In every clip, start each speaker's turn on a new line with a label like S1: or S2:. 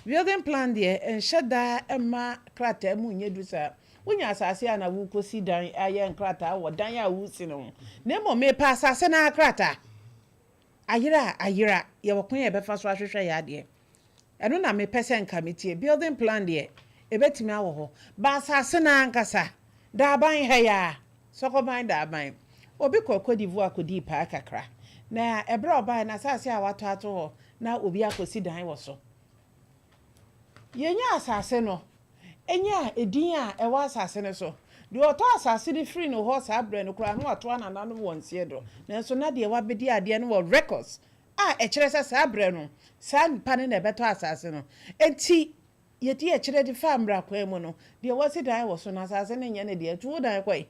S1: Building plan deɛ, ɛnhyɛ da mma krataa mu nyɛ du saa. Wonya asase a na wokɔsi dan ayɛ nkrataa wɔ dan a wosi no ho. Na mmom mepɛ asase no ara krataa. Ayera a, ayera. Yɛwɔ kwan a yɛbɛfa so ahwehwɛ yɛn adeɛ. Ɛno na mepɛ sɛ nka metie. Building plan deɛ, ɛbɛtumi awɔ hɔ. But asase no ankasa, daaban ha yi ara, Sɔkɔban daaban. Obi kɔɔ Cote d'Ivoire kɔdii paa kakra. Na ɛberɛ a ɔbaeɛ no, asase a watɔ ato hɔ na obi akɔsi dan wɔ so. Yɛnyaa asase no, nyaa edin a ɛwɔ asase no so. Deɛ ɔtɔ asase no firii no hɔ saa berɛ no koraa, na watoa nananom wɔ nseɛ do. Nanso na deɛ wabɛdi adeɛ no wɔ records a ɛkyerɛ sɛ saa berɛ no, saa nipa no na ɛbɛtɔ asase no. Enti yɛdi akyire de faa mmara kwan mu no, deɛ wasi dan wɔ so no, asase no nyɛ ne dea. Tu wo dan kɔe.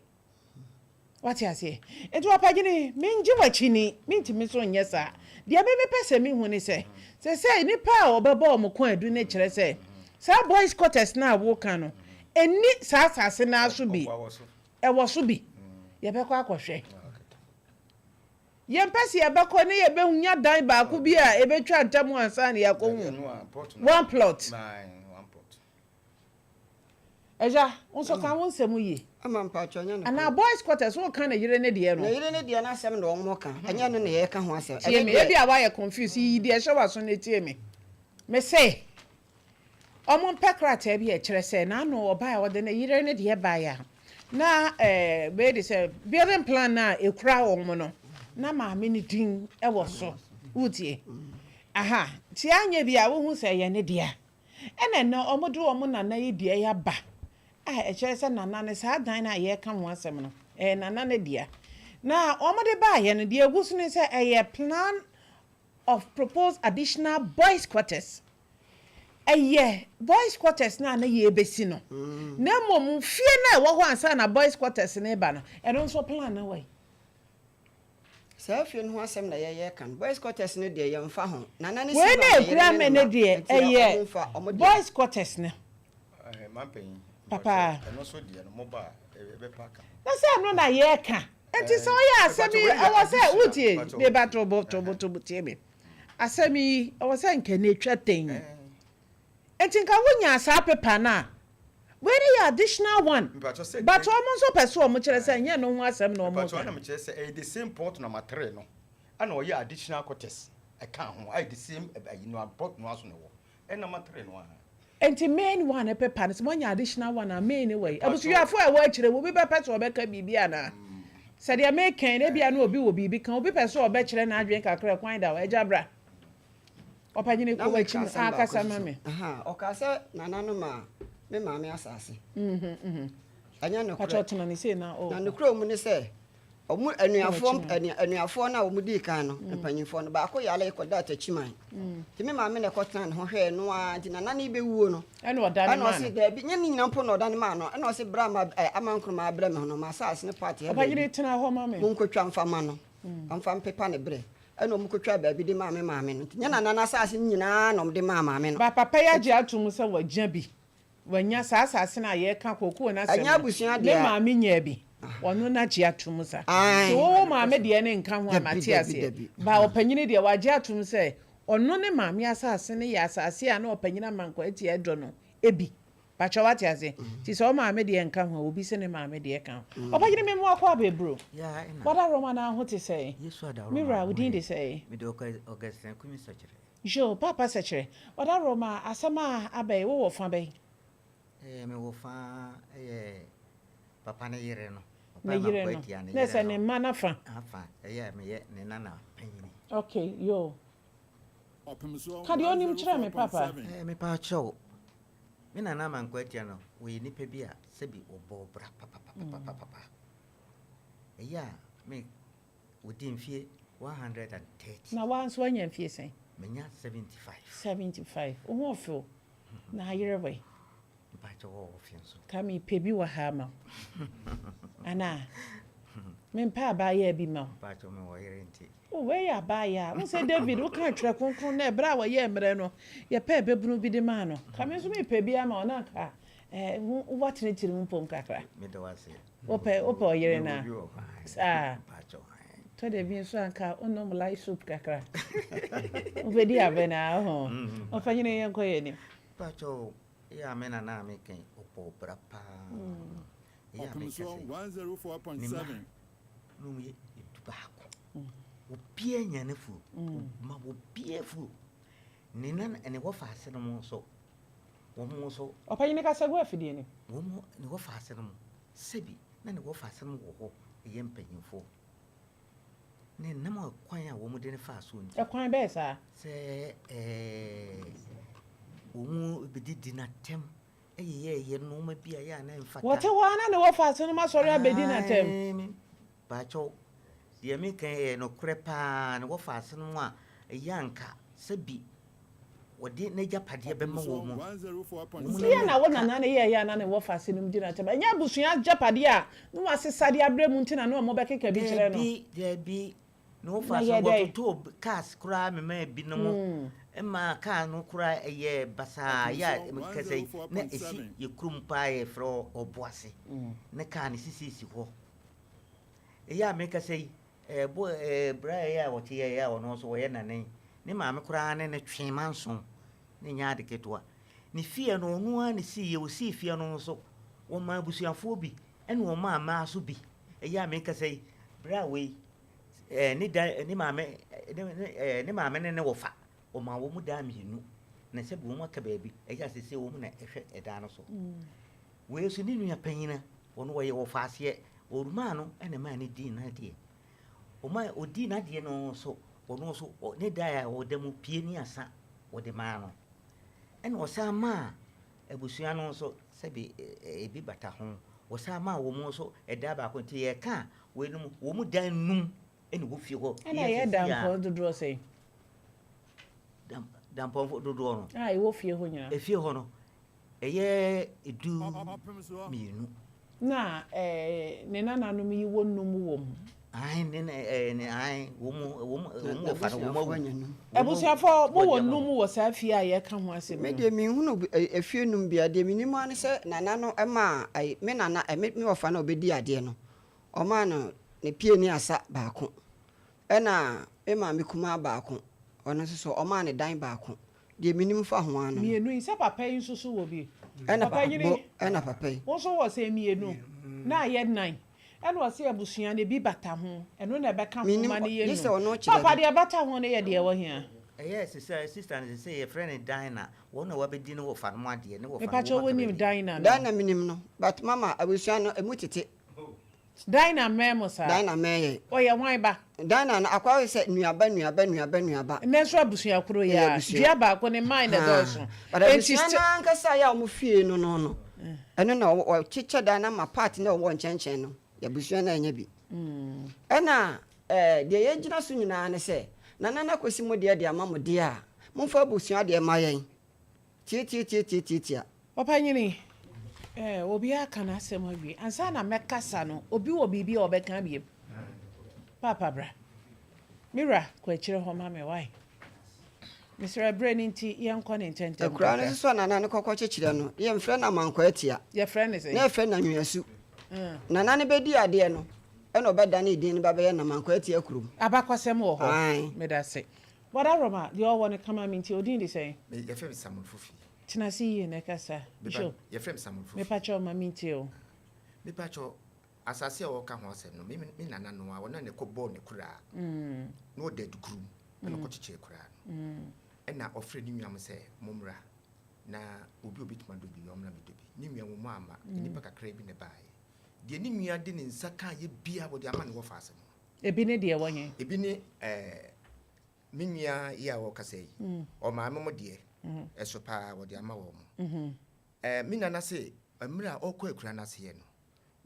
S1: Wate aseɛ? Enti ɔpagyini, mengye w'akyi ni, mentumi nso nyɛ saa. Deɛ me mepɛ sɛ mehu ne sɛ, seesei nnipa a wɔbɛbɔ wɔn kwaadu no kyerɛ sɛ, saa boys quarters no a woka no, ɛnni saa asase no ara so bi. Ɛwɔ so bi. Yɛbɛkɔ akɔhwɛ. Yɛmpɛ sɛ yɛbɛkɔ na yɛbɛnya dan baako bi a ɛbɛtwa ntam ansa na yɛakɔhu. One plot. Agya, wo nso ka wo nsɛm yie.
S2: Ama mpakyɛ nyɛ nokorɛ.
S1: Anaa boys quarters wo ka ne yere ne deɛ no.
S2: Ne yere ne deɛ no asɛm na wɔn ka, ɛnyɛ ɛno na yɛreka ho asɛm.
S1: Tie me, ebia woayɛ confused, yiyi deɛ ɛhyɛ w'aso no tie me. Me se, wɔn mpɛ krataa bi a ɛkyerɛ sɛ n'ano ɔbaeɛ a ɔde ne yere ne deɛ baeɛ a, na ɛɛ wei de sɛ building plan no a ɛkura wɔn no, na maame no din wɔ so. Wotie? Aha, nti anyɛ bi a wohu sɛ ɛyɛ ne dea. Ɛna ɛnnɛ wɔde wɔn nana yi deɛ yi aba a ɛkyerɛ sɛ nana no saa dan no a yɛreka ho asɛm no ɛyɛ nana no dea. Na wɔde baeɛ no deɛ ɛgu so ne sɛ ɛyɛ plan of proposed additional boys quarters. Ɛyɛ boys quarters no a na yɛrebɛsi no. Na mmom fie no a ɛwɔ hɔ ansa na boys quarters no reba no, ɛno nso plan no wɔ he?
S2: Saa fie no ho asɛm na yɛyɛ ka no. Boys quarters no deɛ yɛmfa ho. Nana ne
S1: Wei
S2: Silva
S1: na
S2: ne yere
S1: ekura
S2: ne
S1: me
S2: ne
S1: no
S2: mma.
S1: deɛ
S2: Nti ɛ
S1: ɛyɛ
S2: ɔmo mfa ɔmo deɛ.
S1: boys quarters no.
S3: Mampanyin,
S1: Papa.
S3: ɛno nso deɛ no moba a ɛbɛpa aka ho.
S1: Na sɛ ɛno na yɛreka. Nti sɛ ɔyɛ asɛm yi ɛwɔ sɛ wotie me ba tobo tobo tobo tie me. Asɛm yi ɛwɔ sɛ nka na etwa tɛn. Nti nka wo nyaa saa paper no a, wei no yɛ additional one,
S3: Mpakyɛ sɛ
S1: but wɔn nso pɛ sɛ wɔn kyerɛ sɛ ɛnyɛ ɛno ho asɛm na wɔn
S3: Mpakyɛ
S1: reka.
S3: ɛna mekyerɛ sɛ ɛyɛ the same plot number 3 no ɛna ɔyɛ additional quarters ɛka ho ayɛ the same ayi no plot no ara so na ɛwɔ ɛyɛ number 3 no ara.
S1: Nti main one no paper no sɛ moanya additional one a main no wɔ he?
S3: Mpakyɛ.
S1: Abusuafoɔ a ɛwɔ akyire obi bɛpɛ sɛ ɔbɛka biribi anaa? Sɛ deɛ meka yi no ebia na obi wɔ biribi ka, obi pɛ sɛ ɔbɛkyerɛ n'adwene kakra a kwan da hɔ, agya bra. Ɔpanyini
S2: Na
S1: kɔ
S2: meka
S1: w'akyi mu
S2: asɛm
S1: ah
S2: baako
S1: kasa
S2: nso
S1: ma
S2: so.
S1: me.
S2: Ahaa, ɔkaa sɛ nana no maa me maame asase. Ɛnyɛ nokorɛ.
S1: Pakyɛ tena ne sei na
S2: Na
S1: ɔɔkɔ.
S2: nokorɛ wɔ mu ne sɛ, ɔmo
S1: Kɔ
S2: anuafoɔ
S1: w'akyi ma.
S2: anua anuafoɔ no a wɔn dii kan no, mpanyinfoɔ no, baako yare kɔdaa Takyiman. Nti me maame na ɛkɔtenaa ne ho hwɛɛ no ara nti nana no rebɛwuo no,
S1: Ɛna ɔdane
S2: ɛna
S1: maa
S2: ɔse
S1: no.
S2: daabi, nyɛ ne nyina mpo na ɔdane maa no, ɛna ɔse bra ma ɛ Amankroma abrɛ me ho no, m'asase no part ha baabi,
S1: Ɔpanyini tena hɔ ma me.
S2: monkɔtwa mfa ma no, ɔmfa mpepa ne berɛ. Ɛna wɔn kɔtwaa baabi de maa me maame no. Nti nyɛ nana no asaase no nyinaa na wɔde maa maame no.
S1: Ba papa yi agye atom sɛ wagya bi. Wanya saa asaase no a yɛreka kookoo no asɛm
S2: Ɛnyɛ
S1: no,
S2: abusua
S1: ne
S2: dea.
S1: maame nyaa bi. Ɔno no agye atom sa.
S2: Ae.
S1: Nti wo wo maame deɛ no nka ho a
S2: Dabi,
S1: mate
S2: dabi,
S1: aseɛ.
S2: dabi.
S1: Ba ɔpanyini deɛ wagye atom sɛ ɔno ne maame asaase no yɛ asaase a na ɔpanyini Amankwaa Atia dɔ no bi. Pakyɛ wate ase? Nti sɛ wo maame deɛ nka ho a, obi se ne maame deɛ ka ho. Ɔpanyini me mmoa kɔ abɛburo.
S4: Ya ɛna.
S1: Wada Roma no ho te sɛn?
S4: Yesu ada
S1: Me
S4: Roma
S1: wura, wo
S4: ho
S1: din de
S4: yɛ.
S1: sɛn?
S4: Mede Augustine Kumi Sɛkyerɛ.
S1: Yoo, Paapa Sɛkyerɛ. Wada Roma, asɛm a aba yi, wowɔ fa bɛn?
S4: Ɛɛ, mewɔ fa ɛyɛ papa ne yere no. Papa
S1: Ne
S4: ma
S1: yere
S4: nkɔ
S1: no.
S4: atia ne
S1: Na
S4: yere
S1: ɛsɛ ne
S4: no.
S1: mma no afa.
S4: Afa, ɛyɛ meyɛ ne nana panyini.
S1: Okay, yoo. Ka deɛ onim kyerɛ me, Paapa.
S4: Ɛɛ, mepaakyɛw. Me nana Amankwaa Atia no, ɔyɛ nipa bi a sɛbi ɔbɔɔ bra papapapapapa. Ɛyɛ a me, ɔdi mfie 130.
S1: Na woa nso woanya mfie sɛn?
S4: Manya 75.
S1: 75. Wo ho ɔfɛ o. Na ayere wɛ?
S4: Mpakyɛ wɔ ɔfe nso.
S1: Ka mepɛ bi wɔ ha ama wo. Anaa? Mempɛ abaayaa bi ma wo.
S4: Mpakyɛ mewɔ yere nti.
S1: O, wei yɛ abaayaa. Wohu sɛ David, wokaa Twerɛ Kronkron no, ɛberɛ a wɔyɛɛ mmerɛ no, yɛpɛɛ babunu bi de maa no. Ka me nso mepɛ bi ama wo, na anka eh, wo, woatenetene mu mpom kakra.
S4: Meda wo ase.
S1: Wopɛ, wopɛ ɔyere no
S4: Mewɔ
S1: a?
S4: bi wɔ hɔ, ae.
S1: Saa.
S4: Mpakyɛw, ae.
S1: Tɔ da bi nso anka wonom light soup kakra. Wobɛdi abɛ no ara, ho. Ɔpanyini, yɛnkɔ yɛn anim.
S4: Pakyɛw, eyɛ a me nana a meka yi, ɔbɔɔ bra paa. Eyɛ a meka sɛ, ne mma na wɔn yɛ dubaako. Obiara nya n'afuo. Ɔma obiara afuo. Ne nana, ne wɔfaase nom nso, wɔn nso.
S1: Ɔpanyin kasa gu afidie no
S4: mu. Wɔn, ne wɔfaase nom, sɛbi na ne wɔfaase nom wɔ hɔ, ɛyɛ mpanyinfoɔ. Ne nam kwan a wɔde no faa so nti.
S1: Ɛkwan bɛɛ saa?
S4: Sɛ ɛɛ wɔn bɛdidi n'atɛm, ɛyeyɛɛyɛ nneɛma bi a ɛyɛ a na ɛmfata.
S1: Wɔte hɔ ara na ne wɔfaase nom asɔre abɛdi n'atɛm.
S4: Paakyɛw, deɛ meka yi yɛ nokorɛ paa, ne wɔfaase nom a ɛyɛ anka sɛbi wɔde n'agyapadeɛ bɛma wɔn mu.
S1: Deɛ na wo nana no yɛeɛ a na ne wɔfaase nom di n'atɛm? Ɛnyɛ abusua agyapadeɛ a na wasesa de abrɛ mu nti na na wɔbɛkeka bi kyerɛ no?
S4: Daabi, daabi. Ne wɔfaase no, wɔtotoo cars koraa memaa binom, ɛmaa car no koraa ɛyɛɛ basaa, yɛ a meka sɛ na ɛsi yɛ kurom paa yɛfrɛ hɔ Ɔboase, ne car no sisiisi hɔ. Ɛyɛ a meka sɛ yi, ɛɛ bo ɛɛ bra yi a ɔte yɛ yi a ɔno nso ɔyɛ nane, ne maame koraa ne no twee manso, ne nyɛ ade ketewa. Ne fie no ɔno ara na esiiɛ, ɔsii fie no nso, wɔmaa abusuafoɔ bi, ɛna ɔmaa mmaa nso bi. Ɛyɛ a meka sɛ yi, bra wei, ɛɛ ne dan ne maame ne ne ɛɛ ne maame ne ne wɔfa, ɔmaa wɔn dan mmienu, na sɛbi wɔn aka baabi, ɛyɛ a seesei wɔn na ɛhwɛ ɛdan no so. Wei nso ne nua panyin, ɔno ɔyɛ wɔfaaseɛ, Ɔmaa no na ɛmaa no dii n'adeɛ. Ɔmaa ɔdii n'adeɛ no nso, ɔno nso ne dan a ɔda mu pie ne asa wɔde maa no. Ɛna ɔsan maa abusua no nso sɛbi ebi bata ho. Ɔsan maa wɔn nso ɛdan baako nti yɛka a weinom wɔn dan num ɛna wɔ fie hɔ.
S1: Ɛna ɛyɛ dampɔn dodoɔ sɛn?
S4: Dampɔn dodoɔ no.
S1: A ɛwɔ fie hɔ nyinaa.
S4: Efie hɔ no Ɛyɛ 12.
S1: Na ne nananom yi wɔ num wɔ mu.
S4: Ae, ne na ɛɛ ne ae, wɔn mu wɔn wɔn wɔ fa no wɔn awu.
S1: Abusuafoɔ, mo wɔ num wɔ saa fie a yɛreka ho asɛm yi
S2: Me
S1: mu?
S2: deɛ menhunu efie num biara, deɛ menim ara ne sɛ nana no maa ayi me nana me me wɔfa no a ɔbɛdii adeɛ no, ɔmaa no ne pie ne asa baako, ɛna me maame kumaa baako, ɔno nso so ɔmaa no dan baako, Deɛ menim fa ho ara no no.
S1: Mmienu yi, sɛ papa yi nso so wɔ bi.
S2: Ɛna
S1: Papa yere,
S2: bo, ɛna papa yi.
S1: Wo nso wɔ sɛ mmienu, na ayɛ nnan. Ɛna ɔse abusua no ebi bata ho, ɛno na ɛbɛka ho
S2: Menim,
S1: ma no yɛ
S2: gye sɛ
S1: nnum.
S2: ɔno kyerɛ
S1: Papa
S2: me.
S1: deɛ ɛbata ho no yɛ deɛ ɛwɔ he a?
S4: Ɛyɛ sesa sister no sese yɛfrɛ no Dinah wɔn na wabɛdi ne wɔfa nom adeɛ ne wɔfa no
S1: Mepakyɛw
S4: wɔn aka
S1: wonim
S4: baabi.
S1: Dinah no?
S2: Dinah menim no but mama abusua no emu tete.
S1: Dinah mmɛn mo saa?
S2: Dinah mmɛn yɛn.
S1: Ɔyɛ hwan ba?
S2: Dinah no akwa ayɛ sɛ nuaba nuaba nuaba nuaba.
S1: Nanso abusua koro yi
S2: Ɛyɛ
S1: ara.
S2: abusua.
S1: Dua baako ne mman na ɛdɔɔso.
S2: Haa. But
S1: Enti
S2: abusua
S1: still.
S2: no ankasa a yɛ a wɔn fie no no no, ɛno na wɔkyekyɛ dan no ama part no a ɛwɔ nkyɛnkyɛn no, yɛ abusua no annya bi. Ɛna ɛɛ deɛ yɛgyina so nyinaa ne sɛ, Nana no akɔsi mo deɛ de ama mo deɛ a, momfa abusua deɛ mma yɛn. Tiatiatiatiatia.
S1: Ɔpanyini, eh, obiara aka n'asɛm awie. Ansa na mɛkasa no, obi wɔ biribi a ɔbɛka biom. Paapa bra. Me wura, kɔ akyire hɔ ma me, wai? Mesrɛ, berɛ no nti, yɛnkɔ no ntɛmntɛm
S2: Akuraa no
S1: kakra.
S2: nso so a Nana no kɔkɔ kyekyerɛ no, yɛmfrɛ no Amankwaa Atia.
S1: Yɛfrɛ no sɛn?
S2: Na yɛfrɛ no Anweasu. Nana no bɛdii adeɛ no, ɛna ɔbɛdanee din no ba bɛyɛ Namankwa Atia kurom.
S1: Abakɔsɛm wɔ hɔ.
S2: Ae.
S1: Medase. W'adaworoma, deɛ ɔwɔ no kama me nti, odin de sɛn?
S3: Me, yɛfrɛ me Samuel Fofi.
S1: Tena ase yie na kasa.
S3: Mepa,
S1: Bishop.
S3: yɛfrɛ me Samuel Fofi.
S1: Mepa kyɛw ma mentie o.
S3: Mepa kyɛw, asase a wɔka ho asɛm no, me, me nana no a, ɔno na ɛkɔ bɔɔ ne koraa. Na ɔda adukurum, ɛna ɔkɔkyekyɛɛ koraa no. Ɛna ɔfrɛ ne nuanom sɛ, mommra, na obi a obetumi adɔ bi no, ɔmmra mmɛdɔ bi. Ne nua, wɔn amma, nnipa kakraa bi na ɛbaeɛ. Deɛ ne nua de ne nsa kaeɛ biara, wɔde ama ne wɔfa asɛm no.
S1: Ebi ne deɛ ɛwɔ he?
S3: Ebi ne ɛɛ me nua yi a ɔrekasa yi, ɔmaame mo deɛ, ɛso paa wɔde ama wɔn. Ɛɛ me nana se mmerɛ a ɔrekɔ akura no aseɛ no,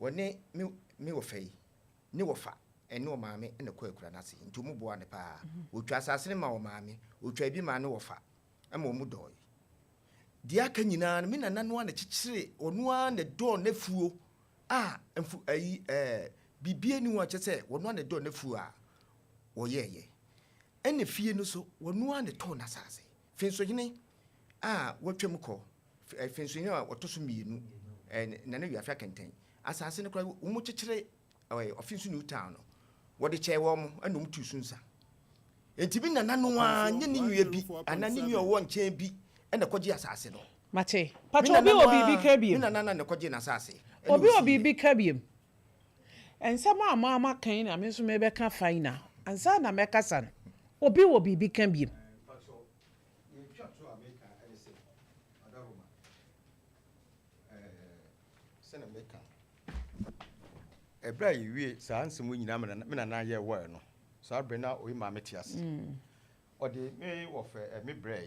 S3: wɔne me me wɔfa yi, ne wɔfa ɛne ɔmaame na ɛkɔɔ akura no ase, nti wɔn boa no paa. Ɔtwa asase no maa ɔmaame, ɔtwa ebi maa ne wɔfa, ɛma wɔn dɔɔe. Deɛ aka nyinaa no, me nana no ara na ɛkyekyere, ɔno ara na ɛdɔɔ n'afuo a mfu ayi ɛɛ biribiara nni ho a kyerɛ sɛ wɔn ara na ɛdɔɔ n'afuo a wɔyɛeɛ. Ɛna fie no nso, wɔn ara na ɛtɔɔ n'asase. Finsohene a watwam kɔ, Finsohene a ɔtɔ so mmienu, ɛɛ Nana Wiafe Akɛntɛn, asase no koraa wɔkyekyere ɛɛ Ɔfinso New Town no, wɔde kyɛɛ wɔn ɛna wɔtuu so nsa. Enti me nana no ara nyɛ ne nua bi anaa ne nua a ɔwɔ nkyɛn bi na ɛkɔgye asase no.
S1: Mate.
S3: Me
S1: Pakyɛ obi
S3: nana
S1: wɔ
S3: no
S1: biribi
S3: ara,
S1: ka
S3: me
S1: biom?
S3: nana na na ɛkɔgyee n'asase ɛna
S1: Obi wɔ
S3: ɔsiiɛ.
S1: biribi ka biom? Nsɛm a mo ara moaka yi na me nso mebɛka final. Ansa na mɛkasa no, obi wɔ biribi ka biom?
S5: Mpakyɛw, nea etwa to a meka ne sɛ, Adaroma, ɛɛ, sɛnea meka no, ɛberɛ a yɛwie saa nsɛm yi nyinaa me nana yɛɛ wɔɛ no, saa berɛ na oyi maame te ase. Ɔde me wɔfɛ, me brɛ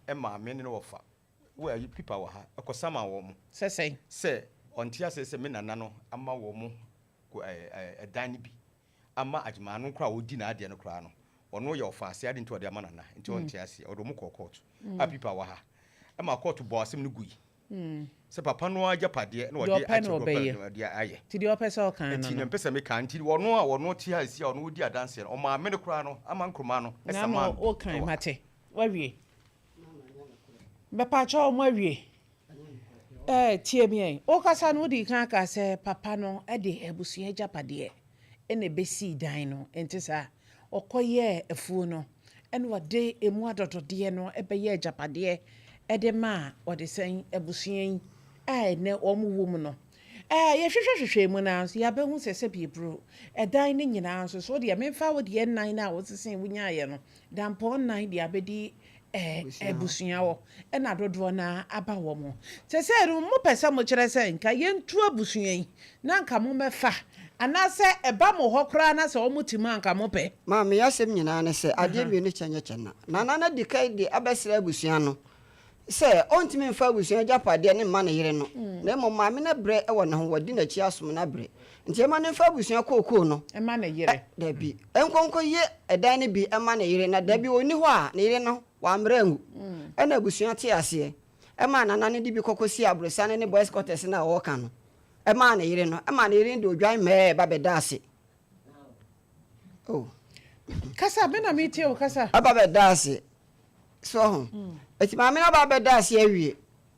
S5: yi, maa me ne ne wɔfa. Wo ayi pipa wɔ ha, ɛkɔsama wɔn.
S1: Sɛ sɛn?
S5: Sɛ ɔnte aseɛ sɛ me nana no ama wɔn ɛdan no bi ama Agyeman no koraa a ɔdi n'adeɛ no koraa no, ɔno yɛ ɔfaase ade nti ɔde ama nana nti ɔnte aseɛ. Ɔde wɔn kɔɔ kɔɔto a pipa wɔ ha. Ɛma kɔɔto bɔɔ asɛm no gui sɛ papa no ara agyapadeɛ na
S1: Deɛ
S5: ɔde
S1: ɔpɛ na
S5: akyɛ deɛ ɔpɛ
S1: ɔbɛyɛ.
S5: na ɔde ayɛ.
S1: Nti deɛ ɔpɛ sɛ ɔka no
S5: Nti
S1: no.
S5: nea mepɛ sɛ meka nti ɔno a ɔno te ha seesei a ɔno ɔdi adanseɛ no, ɔmaame no koraa no ama Nkrumah no
S1: Nano
S5: samaa no bi
S1: wokan
S5: wɔ ha.
S1: mate. Wawie. Mepaakyɛw mo awie? Ɛɛ tie me ɛ. Wokasa no wodii kan kaa sɛ papa no de abusua agyapadeɛ na ɛbɛsii dan no, ɛnte saa? Ɔkɔyɛɛ afuo no ɛna ɔde ɛmu adɔdɔdeɛ no bɛyɛɛ agyapadeɛ de maa ɔde sɛn abusua yi a ɛnnɛ wɔn wɔ mu no. Ɛɛ yɛhwehwɛhwehwɛɛ mu no ara nso yɛabɛhu sɛ sɛbi aburo ɛdan no nyinaa nso so wodeɛ memfa wo deɛ nnan no a wosesee wonyaeɛ no dampɔn nnan de abɛdi abusua hɔ na dodoɔ no ara aba wɔn hɔ. Seesei no mopɛ sɛ mokyerɛ sɛ nka yɛntu abusua yi na nka mommɛfa anaasɛ ɛba mo hɔ koraa na sɛ wɔte mu a nka mopɛ?
S2: Maame, y'asɛm nyinaa ne sɛ adeɛ mmienu kyɛ nyɛ kyɛ nna. Nana no adi kan de abɛsrɛ abusua no sɛ ɔntumi mfa abusua agyapadeɛ no mma ne yere no, na mmom maame no abrɛ wɔ ne ho, wadi n'akyi asom no abrɛ, nti ɛma no mfa abusua kookoo no.
S1: Mma ne yere.
S2: Dabi. Ɛnkɔ nkɔyɛ ɛdan no bi mma ne yere, na dabi ɔnni hɔ a, ne yere no, wammrɛ angu. Ɛna abusua tee aseɛ, ɛmaa nana no de bi kɔ kɔsii abrosane ne boys quarters no a ɔreka no, ɛmaa ne yere no, ɛmaa ne yere no de odwan mmɛɛ ba bɛdaa ase. Oh.
S1: Kasa, me na metie wo, kasa.
S2: Aba bɛdaa ase. So ho? Eti maame no aba abɛda ase awie.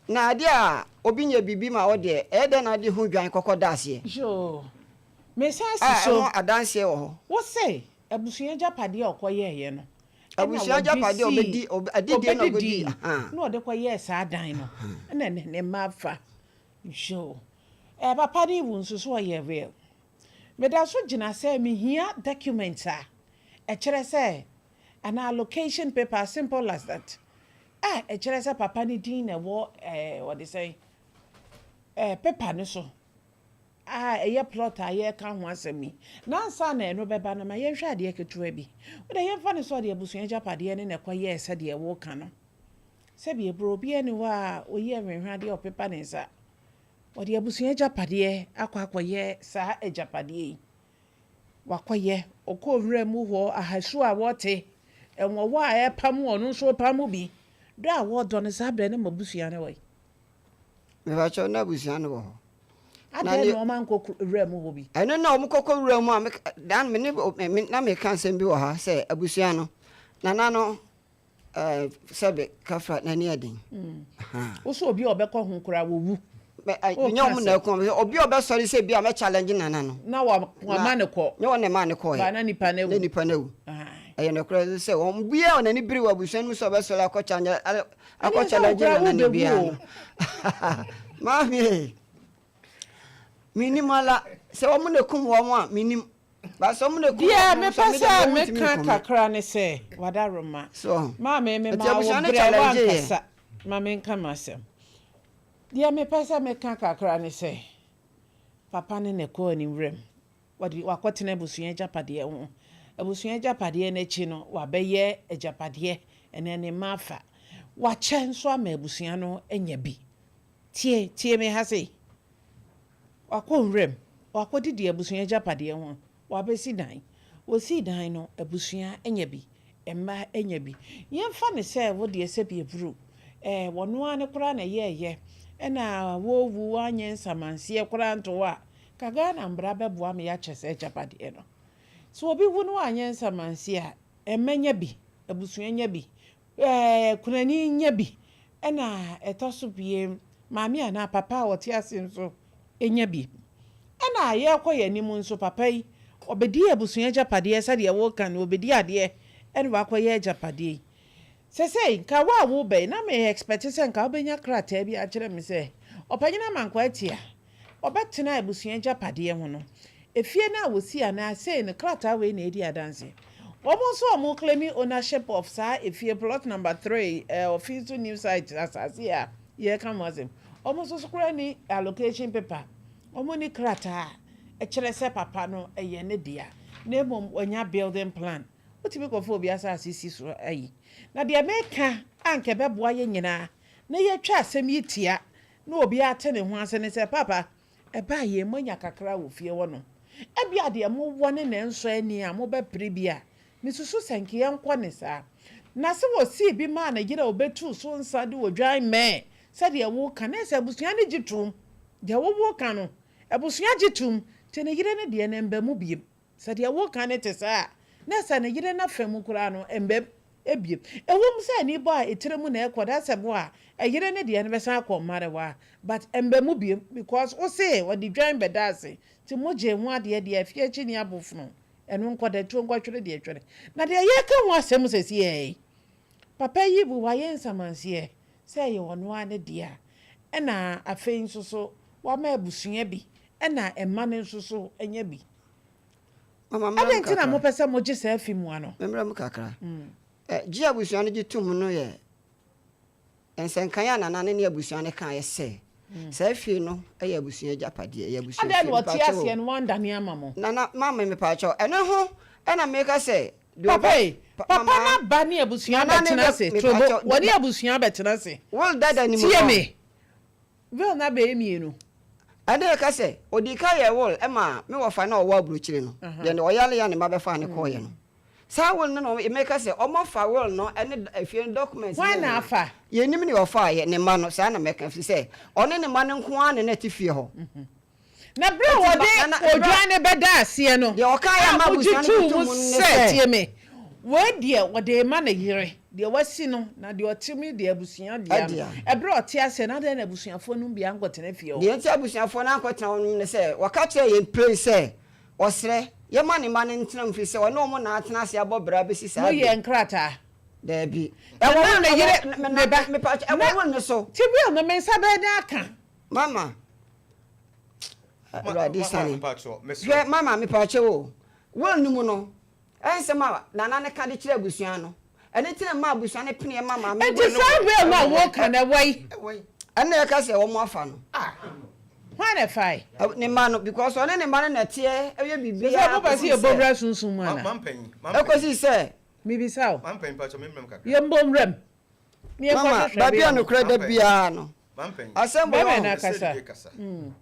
S2: Na adeɛ a obi nyɛ biribi ma wo deɛ, ɛyɛ dɛn na wode ho dwan kɔkɔ da aseɛ?
S1: Yoo. Mesan si
S2: A
S1: so.
S2: ɛho adanseɛ wɔ hɔ.
S1: Wo se abusua agyapadeɛ a ɔkɔyɛeɛ no, ɛna
S2: Abusua
S1: wɔde
S2: agyapadeɛ a
S1: sii,
S2: ɔbɛdi, ɔb, adidie na ɔkɔdii,
S1: ɔbɛdidii,
S2: ahaa.
S1: na ɔde kɔyɛɛ saa dan no, ɛna ne, ne mma afa. Yoo. Ɛɛ papa no wu nso so ɔyɛ real. Meda so gyina sɛ mehia document a ɛkyerɛ sɛ anaa location paper as simple as that a ɛkyerɛ sɛ papa no din na ɛwɔ ɛɛ wɔde sɛn ɛɛ paper no so a ɛyɛ plot a yɛreka ho asɛm yi. Na ansa na ɛno bɛba no ma yɛnhwɛ adeɛ ketewa bi. Wode yɛmfa no sɛ ɔde abusua agyapadeɛ ne na ɛkɔyɛɛ sɛdeɛ woka no. Sɛbi eburo obiara ni hɔ a oyi ɛhwehwɛ adeɛ a ɔpepa ne nsa. Ɔde abusua agyapadeɛ akɔ akɔyɛ saa agyapadeɛ yi. Wakɔyɛ, ɔkɔɔ nwura mu hɔ, ahasu a wɔte, nwɔwɔ a ɛrepam ɔno nso repam bi. Dɔ a wɔdɔ no saa berɛ no ma abusua no wɔ he?
S2: Mepakyɛw, na abusua no wɔ hɔ.
S1: Adɛn na wɔn ankɔ nwura mu hɔ bi?
S2: Ɛno na wɔn kɔkɔ nwura mu a, me, dan me ne, me, na meka asɛm bi wɔ ha sɛ abusua no, nana no, Ɛɛ sɛbe kafra n'ani yɛ den.
S1: Wo sɛ obi a ɔbɛkɔ ho koraa wɔwu.
S2: Nyɛ wɔn na ɛko obi a ɔbɛsɔre sɛ bi a mɛ challenge nana no.
S1: Na wama ne kɔ.
S2: Nyɛ wɔn na ɛmaa ne kɔɛ.
S1: Ba na nipa no awu.
S2: Na nipa no awu. Ɛyɛ nokorɛ nso sɛ wɔn biara a n'ani bere wɔ abusua no mu sɛ ɔbɛsɔre akɔ challenge akɔ challenge nana no biara no. Maame, menim ala sɛ wɔn na ekum wɔn a menim.
S1: Deɛ mepɛ sɛ meka kakra ne sɛ, Wadaroma, maame memaa wo berɛ woankasa ma menka m'asɛm. Deɛ mepɛ sɛ meka kakra ne sɛ, papa no na ɛkɔɔ ne wuram, wɔde wakɔtena abusua agyapadeɛ ho. Abusua agyapadeɛ no akyi no, wabɛyɛ agyapadeɛ, ɛnɛ ne mma afa. Wakyɛ nso ama abusua no anya bi. Tie, tie me ha sei. Wakɔ nwuram, wakɔdidi abusua agyapadeɛ ho, wabɛsi dan. Wɔsii dan no, abusua anya bi, mma anya bi. Yɛmfa no sɛ wo deɛ sɛbi aburu, ɛɛ wɔno ara no koraa na ɛyɛɛyɛ, ɛna wɔrewu wanyɛ nsamanseɛ koraa nto hɔ a, ka Ghana mmara bɛboa ma yɛakyɛ saa agyapadeɛ no. Sɛ obi wu na wanyɛ nsamanseɛ a, mma nya bi, abusua nya bi, Ɛɛ, kunani nya bi, ɛna ɛtɔ so biem, maame anaa papa a ɔte ase nso nya bi. Ɛna yɛrekɔ yɛn anim nso, papa yi, ɔbɛdi abusua agyapadeɛ sɛdeɛ woreka no, ɔbɛdi adeɛ ɛna wakɔyɛ agyapadeɛ yi. Sesei, nka wo a woreba yi, na me expect sɛ nka wobɛnya krataa bi akyerɛ me sɛ Ɔpanyin Amankwaa Atia, ɔbɛtena abusua agyapadeɛ ho no, efie no a wɔsii anaa sei no, krataa wei na ɛdi adanseɛ. Wɔn nso a wɔreclaimi ownership of saa efie plot number 3, Ofinso New Site asase yi a yɛreka ho asɛm, wɔn nso so koraa nni allocation paper, wɔn nni krataa a ɛkyerɛ sɛ papa no ɛyɛ ne dea, na mmom wɔanya building plan. Wotumi kɔfa obi asase si so ayi. Na deɛ meka a anka ɛbɛboa yɛn nyinaa na yɛatwa asɛm yi tia na obiara ate ne ho ase ne sɛ, Paapa, ɛbaa yei, moanya kakra wɔ fie hɔnom. Ebia deɛ mowɔ no na ɛnsɔ ani a mobɛpere bi a, mesusu sɛ anka yɛnkɔ ne saa. Na sɛ wɔsii bi maa ne yere a ɔbɛtuu so nsa de odwan mmɛn sɛdeɛ woka no, ɛsɛ abusua no gye tom. Deɛ woka no, abusua gye tom, nti ne yere no deɛ no ɛmba mu bio. Sɛ deɛ woreka no te saa a, na sɛ ne yere no afa mu koraa no, ɛmmam bio. Ɛwom sɛ ani bɔ a etire mu na ɛkɔ, that's a bo a ɛyere no deɛ no bɛsan akɔ mmarewa, but ɛmma mu bio because wo se ɔde dwan bɛda ase nti mogyee ho adeɛ deɛ afie akyi nni abofono, ɛno nkɔda tuo nkɔtwere deɛ twere. Na deɛ yɛreka ho asɛm seesei yi, papa yi bu wayɛ nsamanseɛ sɛ ɛyɛ ɔno ara ne dea, ɛna afei nso so wama abusua bi ɛna mma no nso so anya bi.
S2: Mama mmra
S1: Adɛn
S2: mu
S1: nti na
S2: kakra.
S1: mopɛ sɛ mogye saa fi mua no?
S2: Memmra mu kakra. Ɛ, gye a abusua no gye tom no yɛ nsɛnkae a Nana ne ne abusua no kaeɛ sɛ, saa fie no yɛ abusua agyapadeɛ, ɛyɛ abusua
S1: Adɛn
S2: fie.
S1: na ɔte
S2: Mepaakyɛw o.
S1: aseɛ no wandane ama mo?
S2: Nana, maame mepaakyɛw, ɛno ho na meka sɛ, deɛ
S1: Papa
S2: ɔbɛ,
S1: ei,
S2: pa,
S1: papa
S2: mama,
S1: no aba ne abusua
S2: Nana ne
S1: abɛtena
S2: bɛ,
S1: ase, Trobo,
S2: mepaakyɛw,
S1: wɔne
S2: da,
S1: abusua abɛtena ase.
S2: Will dada nim
S1: Tie
S2: no.
S1: me, Will no abɛyɛ mienu.
S2: Ɛna ɛka sɛ, Odii kan yɛɛ will maa me wɔfa no a ɔwɔ aburokyire no, deɛ ɔyare a ne mma bɛfaa no kɔeɛ no. Saa will no na meka sɛ wɔafa will no ne efie no documents no
S1: Hwan na
S2: nyinaa.
S1: afa?
S2: Yɛnnim deɛ ɔfaeɛ, ne mma no, saa na mɛka, ɛfiri sɛ ɔne ne mma no nko ara na na ɛte fie hɔ.
S1: Na berɛ a
S2: Enti ma,
S1: wɔde
S2: na, na, berɛ a.
S1: odwan no bɛdaa aseɛ no,
S2: Deɛ ɔkaeɛ a
S1: a
S2: ma
S1: mogye
S2: abusua no
S1: too
S2: gye too
S1: mu
S2: mu no ne
S1: sɛ,
S2: sɛ.
S1: Tie me, wei deɛ wɔde rema ne yere, deɛ wasi no, na deɛ ɔte mu yi deɛ abusua dea no.
S2: Dea.
S1: Ɛberɛ a ɔte aseɛ no, adɛn na abusuafoɔ no mu biara ankɔtena fie hɔ?
S2: Deɛ enti a abusuafoɔ no ankɔtena hɔ no ne sɛ, wɔka kyerɛɛ yɛn prɛn sɛ, ɔsrɛ, yɛmma ne mma no ntena mu, ɛfiri sɛ ɔne wɔn na atena ase abɔ bra bɛsi saa berɛ
S1: Moyɛɛ
S2: yi.
S1: nkrataa?
S2: Daabi.
S1: Na
S2: Ɛwɔ
S1: na
S2: wo,
S1: ne
S2: ɛwɔ,
S1: yere,
S2: me,
S1: ne ba,
S2: mepa,
S1: na,
S2: ɛwɔ wo nne so.
S1: Te wheel no, me nsa bɛyɛ dɛn aka?
S2: Mama, Awurade sane. Hwɛ mama mepaakyɛw o, will no mu no, ɛnsɛm a nana no ka de kyerɛ abusua no, ɛno nti na ɛma abusua no peneɛ ma maame
S1: Nti saa will no a woka no ɛwɔ yi?
S2: Ɛna ɛka sɛ wɔn afa no.
S1: Hwan na ɛfae?
S2: Ne mma no, because ɔne ne mma no na ɛteɛ ɛyɛ
S1: biribiara. Sɛ mopɛ sɛ yɛbɔ wura sunsum mu ana?
S2: Ɛkɔsi sɛ.
S1: Mebisa o. Yɛmbɔ nwura mu.
S2: Mama, baabi a nokorɛ da biara no, asɛm bɔ
S1: Bɛrima
S2: wɔn.
S1: no akasa.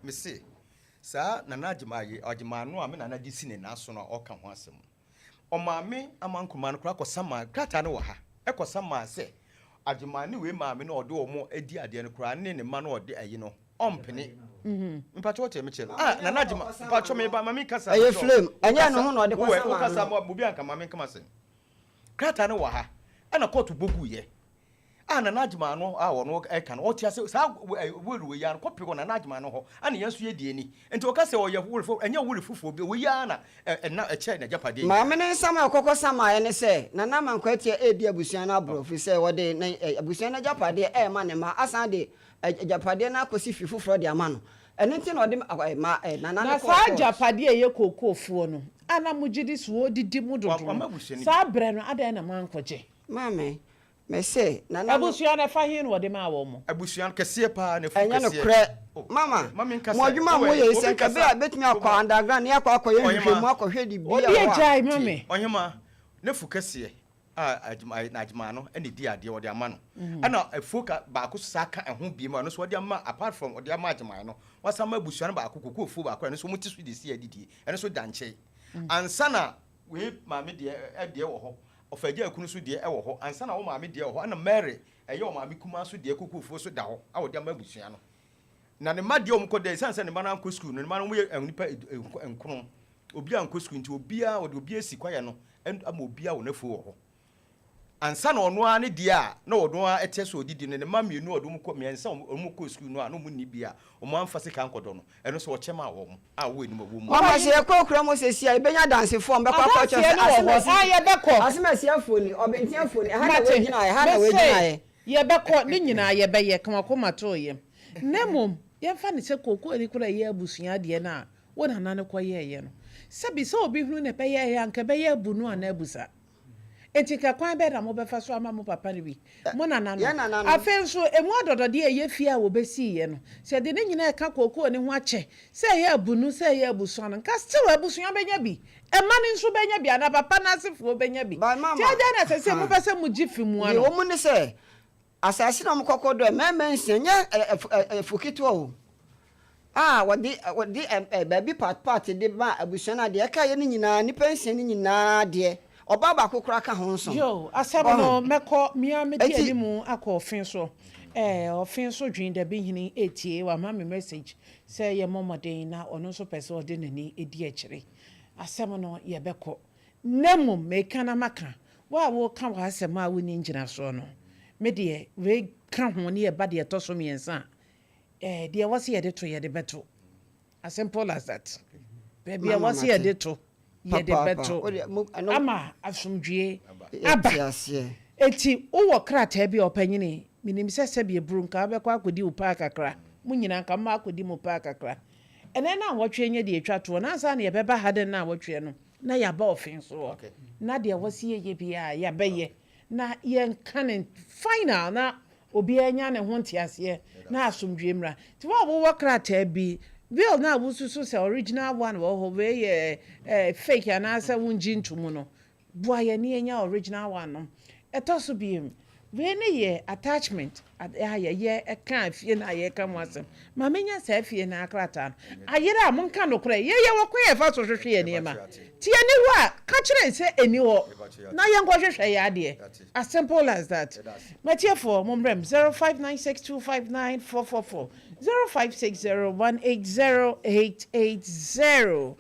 S5: Mese, saa Nana Agyeman no a me nana de si ne nan so no a ɔka ho asɛm no, ɔmaa me Amankroma no koraa kɔsa maa, krataa no wɔ ha, ɛkɔsa maa sɛ Agyeman ne wei maame no a ɔde wɔn di adeɛ no koraa ne ne mma no a ɔde ayi no, ɔmpene. Mpakyɛ wote me kyerɛ no? Ah, Nana Agyeman, mpakyɛ meba, ma menkasa.
S2: Ɛyɛ flame, ɛnyɛ ɛno ho na ɔde kɔsa maa
S5: no.
S2: no.
S5: Wokasa, obi anka ma menka m'asɛm. Krataa no wɔ ha, ɛna kɔɔto bɔ guiɛ a Nana Agyeman no a ɔno ɛka no ɔte ase saa will wei ara no kɔpe wɔ Nana Agyeman no hɔ ɛna yɛn nso yɛ deɛ ni nti ɔka sɛ ɔyɛ will fo ɛnyɛ will foforɔ bi wei ara na ɛna ɛkyɛ n'agyapadeɛ nyinaa.
S2: Maame no nsɛm a ɔkɔkɔ samaeɛ ne sɛ Nana Amankwaa Atia redi abusua no aborɔ ɛfiri sɛ ɔde ne abusua no agyapadeɛ rema ne mma asan de agyapadeɛ no akɔsi fi foforɔ de ama no. Ɛno nti na ɔde ma Nana no
S1: Na
S2: kɔɔ
S1: saa
S2: court.
S1: agyapadeɛ a ɛyɛ kookoofoɔ no a na mogye di sɛ wɔredidi mo dodo
S5: Wama
S1: no,
S5: abusua no bi.
S1: saa berɛ no adɛn na moankɔgye?
S2: Maame, mese Nana no.
S1: Abusua no, ɛfa he na wɔde maa wɔn?
S5: Abusua no kɛseɛ paa, n'afu
S2: Ɛnyɛ
S5: kɛseɛ.
S2: nokorɛ.
S5: Oh,
S2: Mama,
S5: ma menka
S2: mo
S5: sɛ,
S2: adwuma a
S5: wowɛ,
S2: moyɛ yi, sɛ
S5: obi
S2: nka
S5: kasa,
S2: bere a bɛtumi akɔ
S5: Toma,
S2: underground na yɛakɔ akɔyɛ
S5: Ɔhema,
S2: nhwehwɛmu akɔhwɛ de
S1: Wo
S2: bi a
S1: deɛ
S2: wɔ a.
S1: gyae ma
S5: tie,
S1: me.
S5: Ɔhema, n'afu kɛseɛ a Agyema, na Agyeman no na ɛdi adeɛ, wɔde ama no. Ɛna afuo ka, baako nso saa ka ɛho biem a, ɛno nso wɔde ama, apart from wɔde ama Agyeman no, wɔasan ama abusua no baako, kokoafuo baako a ɛno nso wɔte so de si adidie, ɛno nso da nkyɛn. Ansa na wei maame deɛ deɛ wɔ hɔ, Ɔfagya Akunu nso deɛ wɔ hɔ, ansa na wo maame deɛ wɔ hɔ, ɛna Mary, ɛyɛ ɔmaame kumaa nso deɛ, kokoafuo nso da hɔ a wɔde ama abusua no. Na ne mma deɛ wɔn kɔ dɛ, ɛsiane sɛ ne mma no ankɔ sukuu no, ne mma no wɔyɛ nnipa nkron, obiara ankɔ sukuu nti obiara wɔde obiara asi kwaeɛ no ama obiara wɔ n'afuo wɔ hɔ. Ansa na ɔno ara ne deɛ a na ɔno ara te sɛ ɔdidi no, ne mma mmienu a ɔde wɔn kɔ, mmiɛnsa a wɔn kɔɔ sukuu no a na wɔnni bi a wɔamfa sika ankɔdɔ no, ɛno nso ɔkyɛ maa wɔn a wɔwɔ anim a wɔwɔ mu.
S2: Mama, sɛ yɛkɔ akura mu seesei a, yɛbɛnya adansefoɔ a wɔbɛkɔ akɔkyerɛ sɛ
S1: Adanseɛ no wɔ hɔ.
S2: Asemasi,
S1: Ah, yɛbɛkɔ.
S2: Asemasi afuo ni, Ɔbenten afuo ni, ɛha na
S1: Mate.
S2: wɔgyinaeɛ, ɛha na
S1: Mese,
S2: wɔgyinaeɛ.
S1: yɛbɛkɔ, ne nyinaa yɛbɛyɛ. Ka w'akoma to wo yam. Na mmom, yɛmfa no sɛ kookoo ani koraa a ɛyɛ abusua adeɛ no a wo nana no kɔyɛeɛ no, sɛbi sɛ obi hunu na ɛbɛyɛeɛ a, anka ɛbɛyɛ abu no anaa abusa. Enti nka kwan bɛn na mobɛfa so ama mo papa no bi, mo nana no?
S2: Yɛn nana no.
S1: Afei nso, emu adɔdɔdeɛ a ɛyɛ fie a wɔbɛsiiɛ no, sɛ yɛde ne nyinaa reka kookoo no ho akyɛ, sɛ ɛyɛ abunu, sɛ ɛyɛ abusua no, nka still abusua bɛnya bi, mma no nso bɛnya bi, anaa papa no asefoɔ bɛnya bi.
S2: But mama,
S1: Nti adɛn na seesei
S2: ha,
S1: mopɛ sɛ mogye fi mu
S2: deɛ
S1: ano?
S2: ɛwɔ mu ne sɛ, Asase na wɔkɔ kɔdɔɛ, mmarima nsia, nyɛ afuo ketewa o, a wɔde wɔde baabi part part de ma abusua no a deɛ ɛkaeɛ no nyinaa, nnipa nsia no nyinaa deɛ, ɔbaa baako koraa ka ho nso.
S1: Yo, asɛm no
S2: Wahu?
S1: mɛkɔ, me ara medi
S2: Enti.
S1: anim akɔ ɔfe so. Eh, ɔfe so dwen dabi hene etie, wama me message sɛ yɛmmɔ mmɔden na ɔno nso pɛ sɛ ɔde n'ani di akyire. Asɛm no yɛbɛkɔ. Na mmom meka na maka, wo a woreka w'asɛm a wonni ngyinasoɔ no, me deɛ wei ka ho ne ɛba deɛ ɛtɔ so mmiɛnsa a, eh, deɛ ɛwɔ sɛ yɛde to yɛde bɛto. As simple as that. Baabi a
S2: Mama
S1: ɛwɔ sɛ
S2: mate.
S1: yɛde to yɛde
S2: Papaapa.
S1: bɛto
S2: Wo deɛ mo ɛno
S1: ama asomdwoeɛ
S2: yɛte
S1: aba.
S2: aseɛ.
S1: Enti wowɔ krataa bi a ɔpanyini, menim sɛ sɛbi aburu nka wobɛkɔ akɔdi wo paa kakra, mo nyinaa nka moma akɔdi mo paa kakra. Ɛnɛ nnawɔtwe nyɛ deɛ ɛtwa toɔ, na ansa na yɛbɛba ha dɛ nnawɔtweɛ no, na yɛaba ɔfe so hɔ, na deɛ ɛwɔ sɛ yɛyɛ biara yɛabɛyɛ, na yɛnka no final na obiara nya ne ho nteaseɛ na asomdwoeɛ mmra. Nti wo a wowɔ krataa bi, bill no a wosusu sɛ original one wɔ hɔ, wei yɛ fake anaasɛ wongye ntomu no, Boa yɛn na yɛnya original one no. Ɛtɔ so biom, wei no yɛ attachment a yɛyɛ ka fie no a yɛreka ho asɛm. Ma menya saa fie no akrataa no. Ayere a, monka nokorɛ, yɛyɛ wɔ kwan a yɛfa so hwehwɛ yɛn nneɛma. Nti ɛnni hɔ a, ka kyerɛ yɛn sɛ ɛnni hɔ na yɛnkɔhwehwɛ yɛn adeɛ. As simple as that. M'atiefoɔ, mommrɛ me 0596259444, 0560180880.